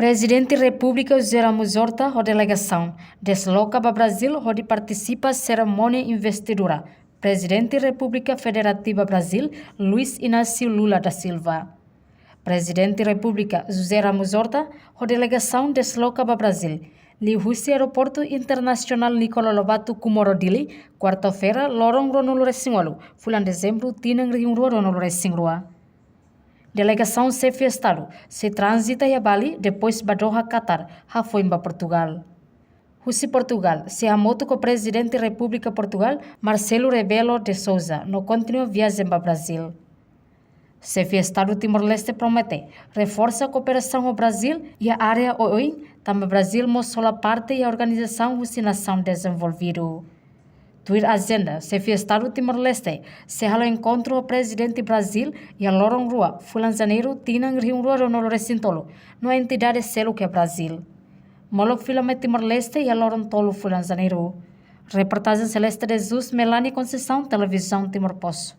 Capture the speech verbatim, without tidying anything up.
Prezidente Repúblika José Ramos Horta ho delegasaun desloka ba Brazíl hodi partisipa serimónia investidura Prezidente Repúblika Federativa Brazíl, Luiz Inácio Lula da Silva. Prezidente Repúblika José Ramos Horta ho delegasaun desloka ba Brazíl, liuhusi Aeroportu Internasionál Nicolau Lobato Comoro Dili, kuarta-feira, loron ruanulu-resin-walu, fulan Dezembru, tinan rihun rua ruanulu-resin-rua. Delegasaun Xefe Estadu sei tranzita iha Bali, depois ba Doha, Qatar, hafoin ba Portugal. Husi Portugal, sei hamutuk ho Prezidente Repúblika Portugal, Marcelo Rebelo de Sousa, no kontinua viajen ba Brazíl. Xefe Estadu Timor-Leste promete reforsa kooperasaun ho Brazíl iha área oioin, tanba Brazíl mós hola parte iha organizasaun husi nasaun dezenvolvidu. Tuir ajenda, Xefe Estadu Timor-Leste sei halo enkontru ho Prezidente Brazíl iha loron rua, fulan Janeiru, tinan rihun rua ruanulu-resin-tolu, no entidade seluk iha Brazíl. Molok fila mai Timor-Leste iha loron tolu, fulan Janeiru. Reportajen Celeste de Jesus, Melania Conceição, Televizaun Timor Post.